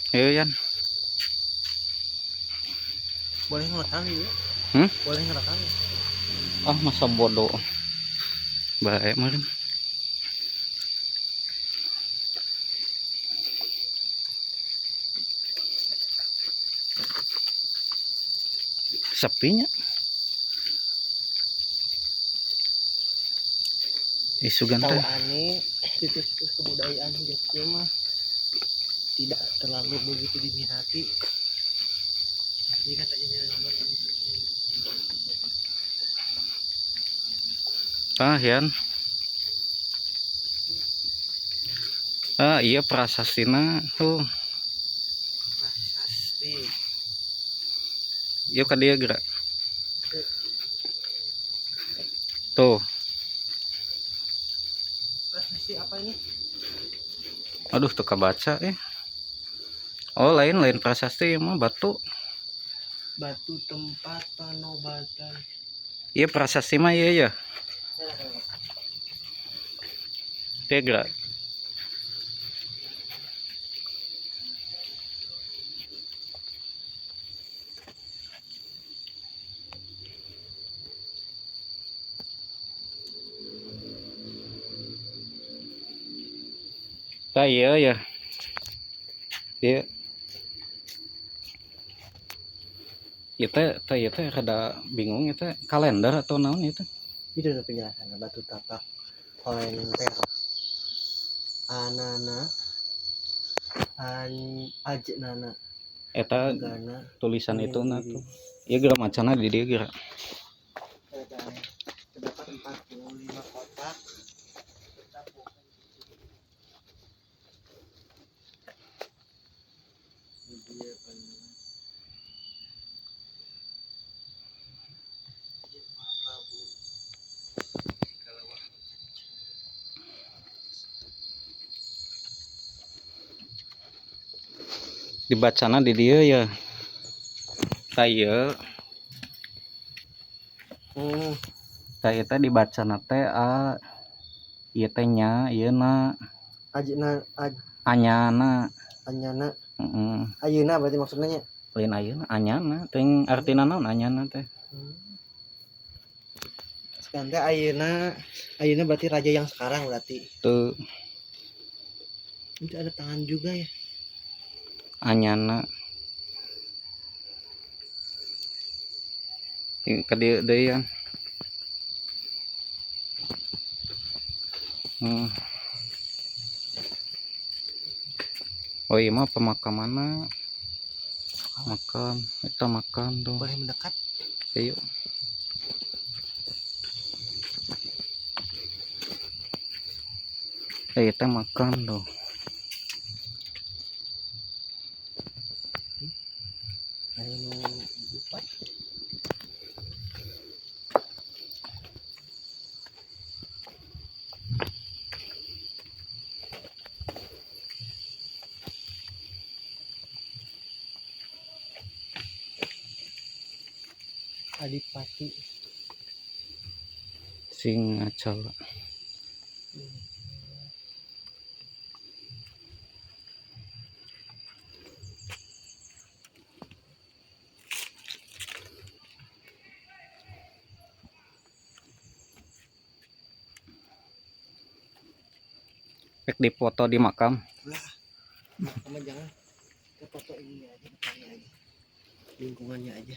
Iya, Yan. Boleh ngerekam ya? Hmm? Boleh ngerekam ya? Ah, masa bodoh. Baik, meureun. Sepinya. Isugan Tahu teh. aneh, situs-situs kebudayaan Jogja mah tidak terlalu begitu diminati. Jadi katanya Ah, Yan. Ah, iya prasastina tuh. Prasasti. Yuk ka dieu geura. Tuh. Prasasti apa ini? Aduh, tuh kabaca eh. Oh, lain-lain prasasti mah batu. Batu tempat penobatan. Iya prasasti mah iya ya. Tegra. Tah iya ya. Iya. Ieu teh teh ieu teh rada bingung ieu teh kalender atau naon ieu teh? Itu ada penjelasannya, batu tapak kalender. Anana an ajnana. Eta Gana, tulisan itu na Mandiri. Tuh. Ieu geura macana di dieu geura. Terdapat 45 kotak. Dibacana di dieu ya. Tah ieu. Tah ieu teh dibacana teh a ieu teh nya ieu na. Ajna aj Anyana. Anyana. Heeh. Ayeuna berarti maksudnya nya? Lain ayeuna anyana teuing artina naon anyana teh. Sekarang teh ayeuna, ayeuna berarti raja yang sekarang berarti. Tuh. Itu ada tangan juga ya. Anyana. Ini ka dieu deui ya. Oh iya mah pemakamanna. Makam, eta makam tuh. Boleh mendekat? Ayo. Eta makam tuh. Ayo lupa. Adipati Singacala. Rek dipoto di makam. Lah, makam jangan. Kita foto ini aja, depannya aja. Lingkungannya aja.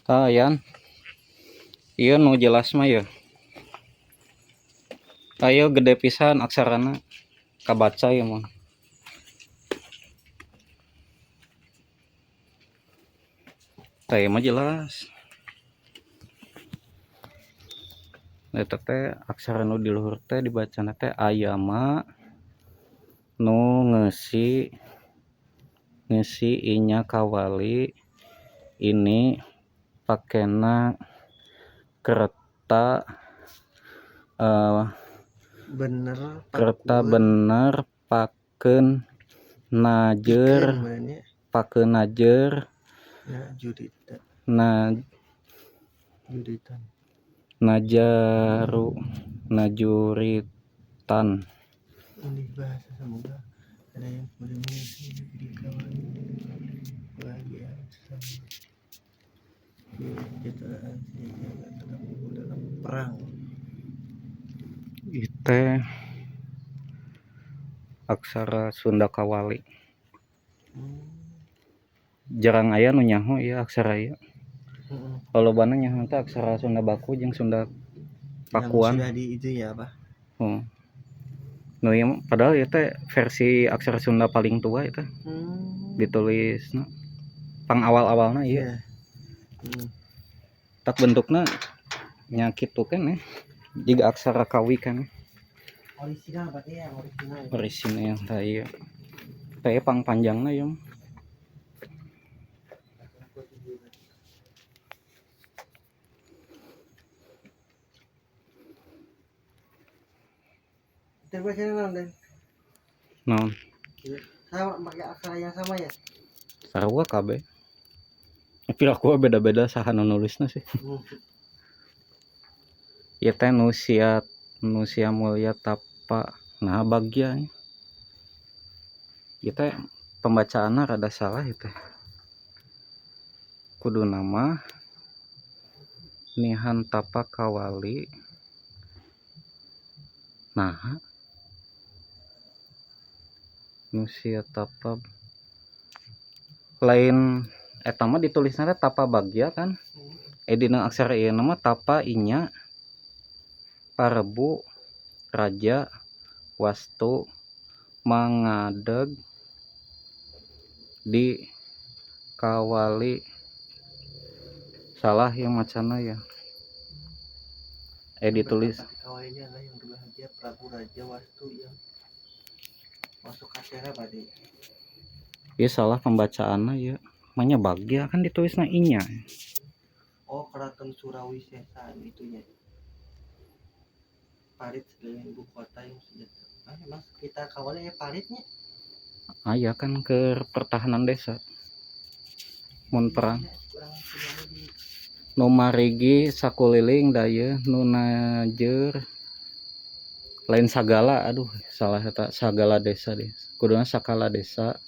Tah, Yan. Ieu nu jelas mah ya. Ayo gede pisan aksarana. Kabaca ya mah. Tah ieu mah jelas. Eta teh aksara nu di luhur teh dibacana teh ayama nu ngeusi, ngeusi inya kawali ini pakena kereta bener kereta pakeun. Bener pakeun najer. Pikeun benernya. Pakeun najer. Nah, jurita. Na Juritan. Najaru Najuritan. Unik bahasa, semoga ada yang boleh mengisi negeri kawan kebahagiaan sesama kesejahteraan sejahtera tetap unggul dalam perang. Itu aksara Sunda Kawali. Jarang aya nu nyaho ieu aksara ieu. Kalau lobana nyaho teh aksara Sunda baku jeung Sunda Yang Pakuan. Sudah di itu ya apa? Oh. Nu ieu mah padahal ieu teh versi aksara Sunda paling tua itu. Ditulis nu pang awal-awalna ieu. Iya. Tak bentukna nya kitu kan ya. Jiga aksara kawi kan. Original berarti ya, yang original ya. Original tah ieu. Teh pang panjangna ieu mah. Terbaca naon dan Naon? sama pakai aksara yang sama ya. Sarua kabeh. Tapi aku beda-beda saha nu nulisna sih. Ieu teh nu sia mulia tapa nah bagya. Ieu teh pembacaanna rada salah ieu teh. Kuduna mah nihan tapa kawali naha nu sia tapa lain eta mah ditulisna teh tapa bagya kan. Dina aksara ieu mah tapa inya parebu raja wastu mangadeg di kawali salah yang macana ya ditulis. Bertapa di kawali ini adalah yang berbahagia Prabu Raja Wastu yang masuk kasera berarti. Ya salah pembacaannya ya makanya bagya kan ditulisnya inya. Oh, Keraton Surawisesa itunya. Parit sebagai ibu kota yang sejahtera. Ah, emang sekitar kawali ya paritnya. Aya kan ke pertahanan desa mun perang. Iya, kurang punya di Nu marigi sakuliling dayeuh nu najer lain sagala, aduh salah eta sagala desa deh kuduna sakala desa.